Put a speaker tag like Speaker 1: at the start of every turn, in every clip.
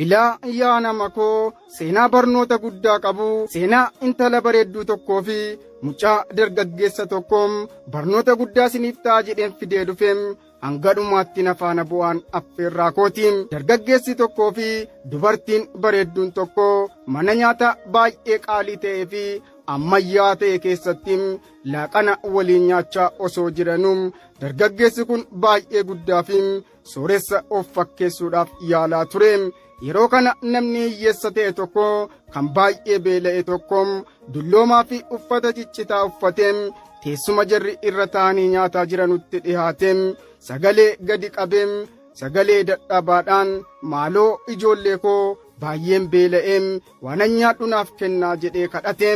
Speaker 1: Ilaa yaa nama koo, seenaa barnoota guddaa qabu, seenaa intala bareedduu tokkoo fi mucaa dargaggeessa tokkoom barnoota guddaa isiniif ta'a jedheen fidee dhufeem hanga dhumaatti na faana bu'aan affeerraa kooti. Dargaggeessi tokkoo fi dubartiin bareedduun tokko mana nyaataa baay'ee qaalii ta'ee fi ammayyaa ta'e keessatti laaqana waliin nyaachaa osoo jiranuu dargaggeessi kun baay'ee guddaa fi sooressa of fakkeessuudhaaf yaalaa ture. Yeroo kana namni hiyyeessa ta'e tokko kan baay'ee beela'e tokko dulloomaa fi uffata ciccitaa uffatee teessuma jarri irra taa'anii nyaataa jiranutti dhihaate sagalee gadi qabee sagalee dadhabaadhaan, "Maaloo ijoollee koo, baay'een beela'eem, waanan nyaadhu naaf kennaa," jedhee kadhate.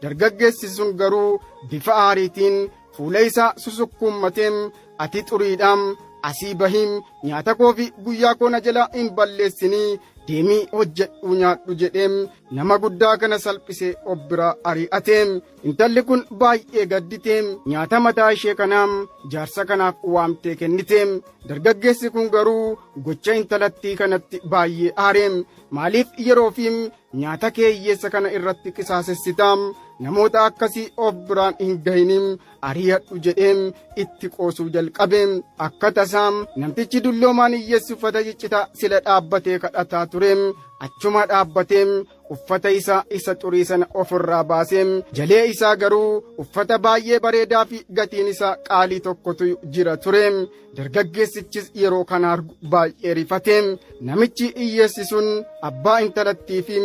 Speaker 1: Dargaggeessi sun garuu bifa aariitiin fuula isaa susukkuummateem, "Ati xuriidhaam, asii bahiim, nyaata koo fi guyyaa koo na jala hin balleessinii, deemii hojjedhuu nyaadhu," jedheem nama guddaa kana salphisee of biraa ari'ateem. Intalli kun baay'ee gadditeem nyaata mataa ishee kanaam jaarsa kanaaf waamtee kenniteem. Dargaggeessi kun garuu gocha intalattii kanatti baay'ee aareem. "Maaliif yeroo fi nyaata kee hiyyeessa kana irratti qisaasessitaam? Namoota akkasii of biraan hin gahinim, ari'adhu," jedheem itti qoosuu jalqabeem. Akka tasaam namtichi dulloomaan hiyyeessi uffata ciccitaa sila dhaabbatee kadhataa tureem achuma dhaabbateem uffata isaa isa xurii sana ofirraa baaseem jalee isaa garuu uffata baay'ee bareedaa fi gatiin isaa qaalii tokkotu jira tureem. Dargaggeessichis yeroo kana argu baay'ee rifateem. Namichi hiyyeessi sun abbaa intalattii fi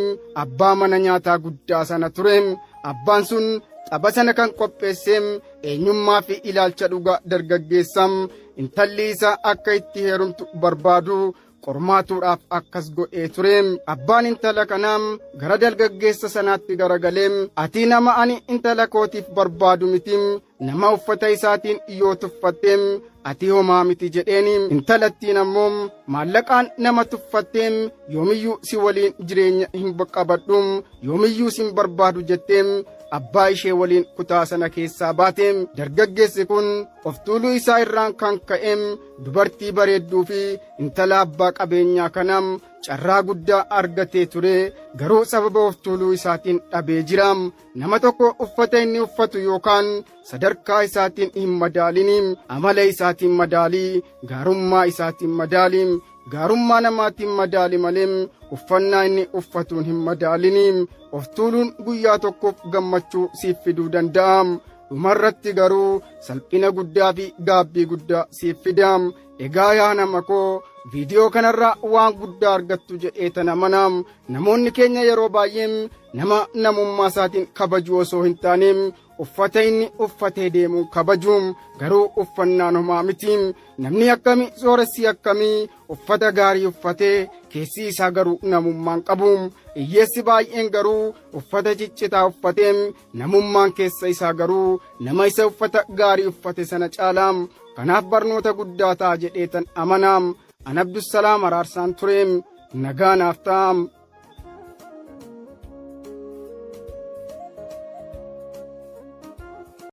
Speaker 1: abbaa mana nyaataa guddaa sana tureem. Abbaan sun tapha sana kan qopheesseem eenyummaa fi ilaalcha dhugaa dargaggeessam intalli isaa akka itti heerumtu barbaadu qormaatuudhaaf akkas godhee tureem. Abbaan intala kanaam gara dargaggeessa sanaatti garagaleem, "Ati nama ani intala kootiif barbaadu mitim. Nama uffata isaatiin yoo tuffatteem ati homaa miti," jedheeni. "Intalattiin ammoo maallaqaan nama tuffatteem yoomiyyuu si waliin jireenya hin qabadhum, yoomiyyuu sin barbaadu," jetteem abbaa ishee waliin kutaa sana keessaa baateem. Dargaggeessi kun of tuuluu isaa irraan kan ka'eem dubartii bareedduu fi intala abbaa qabeenyaa kanaam carraa guddaa argatee ture, garuu sababa of tuuluu isaatiin dhabee jiraam. Nama tokko uffata inni uffatu yookaan sadarkaa isaatiin hin madaaliniim. Amala isaatiin madaalii, gaarummaa isaatiin madaaliim. Gaarummaa namaatiin madaali malee uffannaa inni uffatuun hin madaaliniim. Of tuuluun guyyaa tokkoof gammachuu siif fiduu danda'am, dhumarratti garuu salphina guddaa fi gaabbii guddaa siif fidaam. Egaa yaa nama koo, viidiyoo kanarraa waan guddaa argattu jedhee tana manaam. Namoonni keenya yeroo baay'een nama namummaa isaatiin kabaju osoo hin taaneem uffata inni uffatee deemu kabajuum. Garuu uffannaan homaa mitiim. Namni akkamii, sooressi akkamii uffata gaarii uffatee keessi isaa garuu namummaan qabuum, hiyyeessi baay'een garuu uffata ciccitaa uffateem namummaan keessa isaa garuu nama isa uffata gaarii uffate sana caalaam. Kanaaf barnoota guddaa ta'a jedheetan amanaam. An Abdussalaam Araarsaan tureem, nagaa naaf ta'am.